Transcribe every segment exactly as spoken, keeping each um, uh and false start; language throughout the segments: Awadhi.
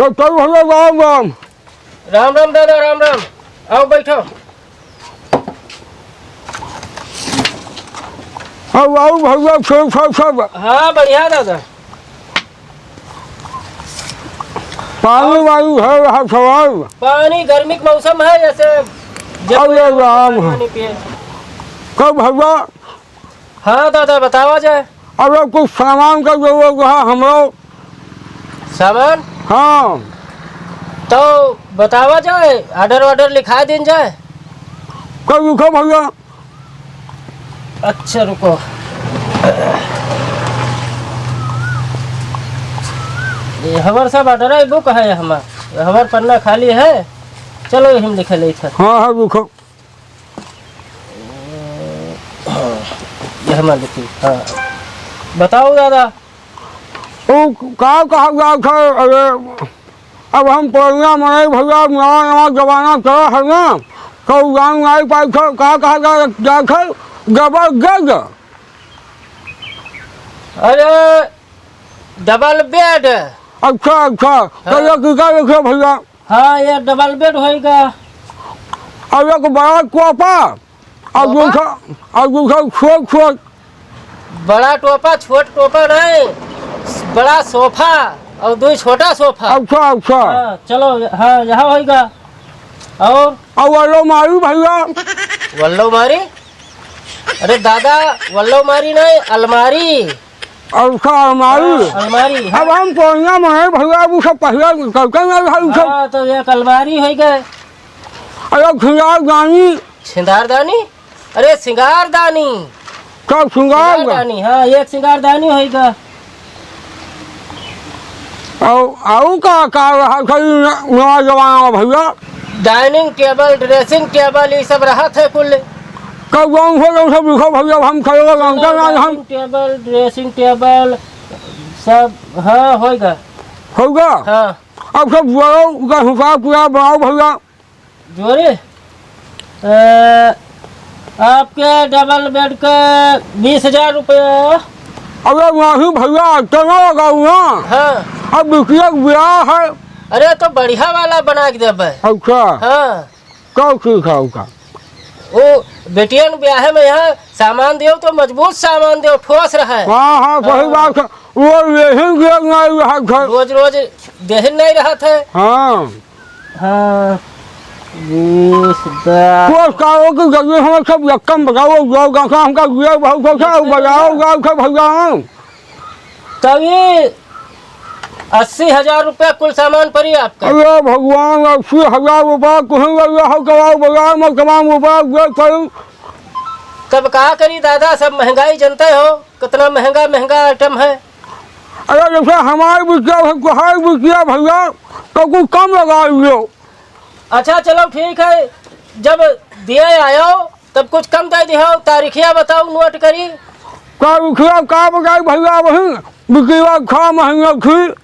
तो भैया राम राम। राम राम दादा, राम राम। आओ बैठो। अब आओ भैया, ठीक ठाक सब? हाँ, बढ़िया दादा। पानी वानी है, यहाँ सवाल? पानी गर्मी के मौसम है, जैसे जब अरे राम। पानी पिए। कब भैया? हाँ दादा, बतावा जाए। अरे कुछ सामान का जरूरत रहा हमरो। सामान? हाँ। तो बतावा जाए, order वार्डर लिखा दिन जाए। कब लिखो भैया? अच्छा रुको, ये हमार सब order है, book है हमार, हमार पन्ना खाली है। चलो, हम लिखे लेते हैं। हाँ, हाँ, लिखो। ये हमार लिखी, हाँ। बताओ दादा। ओ, का कहा जात है? अरे, अब हम पुरनिया मनई भैया, नवा नवा जमाना चला है ना, तो जान नाई पाई थे, का कहा जा, जात है? डबल बेड। अरे, डबल बेड। अच्छा, अच्छा, तो हाँ। ये कितना लिखे भैया? हाँ, ये डबल बेड होइगा। और एक बड़ा टोपा, और टोपा? दूसरा, और दूसरा छोट छोट। बड़ा टोपा, छोट टोपा नहीं, बड़ा सोफा और दो छोटा सोफा। अच्छा, अच्छा। हाँ, चलो, हाँ, यहाँ होइगा। और? और अलमारी भैया। वल्लो मारी? अरे दादा, वल्लो मारी नहीं, अलमारी। अच्छा, अलमारी। हाँ, अलमारी, हाँ। अब हम पुरनिया मनई भैया, वो सब पहले करते नहीं भाई, वो सब। हाँ, तो एक अलमारी होइगा। अरे, सिंगारदानी। सिंगारदानी? अरे, सिंगारदानी। का सिंगार? सिंगारदानी, हाँ, एक सिंगारदानी होइगा। और, और का, का रहा था ई न-, नवा जमाना में भैया? Dining table, dressing table, ये सब रहत है कुल। कब गाँव हो, ये सब लिखो भैया, हम खड़े हो, गाँव का नाम हम। Dining table, dressing table, सब, हाँ, होइगा। होइगा? हाँ। अब सब जोड़ो, उनका हिसाब किताब बनाओ भैया। जोड़े? अ, आपके डबल बेड का बीस हजार रुपया। अरे नहीं भैया, इतना लगाओ ना। हाँ। अब बिटिया के ब्याह है। अरे तो बढ़िया वाला बना के देबे। अच्छा। हाँ। कौन चीज है उसका? ओ, बेटियन ब्याहे में यहाँ सामान दियो तो मजबूत सामान दियो, ठोस रहे। हाँ, हाँ, सही हाँ। बात है। वो यही देख नहीं रहा था। रोज रोज देहिन नहीं रहत है। हाँ। हाँ, बीस, दस। वो कहो कि जल्दी हमें सब यक्कम बताओ, जो गाँव का हमका दिए बहुत अच्छा, बताओ, गाँव का भैया हम। तभी अस्सी हजार रुपया कुल सामान पड़ी आपका। अरे भगवान, अस्सी हजार रुपया कहीं ले रहा हो, कराओ बाजार में तमाम रुपया दे पड़ी। तब का करी दादा, सब महंगाई जनते हो, कितना महंगा महंगा item है। अरे जैसे हमारी बिटिया है, तुम्हारी बिटिया भैया, तो कुछ कम लगा लियो। अच्छा चलो ठीक है, जब दिए आयो तब कुछ कम दे दिहो। तारीखिया बताओ, नोट करी। तारीखिया का बताई भैया, वही बिटिया छह महीने की।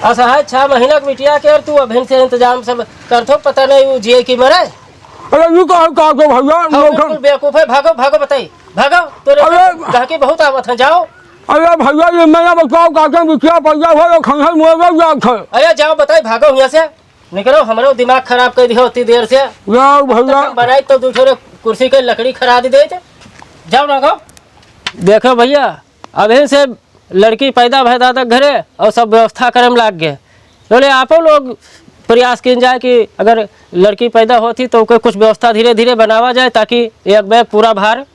असहाय छह महीना के बिटिया के, और तू अभिन से इंतजाम सब करथो, पता नहीं वो जिए कि मरे। अरे, यू कहो का को भैया, हम लोग बिल्कुल बेवकूफ है, भागो, भागो बताई, भागो, तोरे अरे! गहकी बहुत आवत है, जाओ। अरे भैया, ये मेरा बताओ का के बिटिया पैदा हो, ये खंघल मोर जात है। अरे जाओ बताई, भागो यहाँ से, निकलो, हमरो दिमाग खराब कर दिहो उतनी देर से। जाओ भैया। हम बनाई तो दू ठोरे कुर्सी के लकड़ी खराब दे देते, जाओ ना गो। देखो भैया, अभी से लड़की पैदा भय दादा घरे और सब व्यवस्था करे में लाग गए। बोले आपो लोग प्रयास किन जाए कि अगर लड़की पैदा होती तो ओके कुछ व्यवस्था धीरे धीरे बनावा जाए, ताकि एक बैग पूरा भार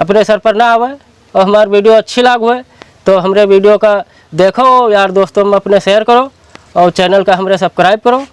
अपने सर पर ना आवे। और हमार video अच्छी लाग हुए तो हमरे video का देखो, यार दोस्तों में अपने share करो और channel का हमरे subscribe करो।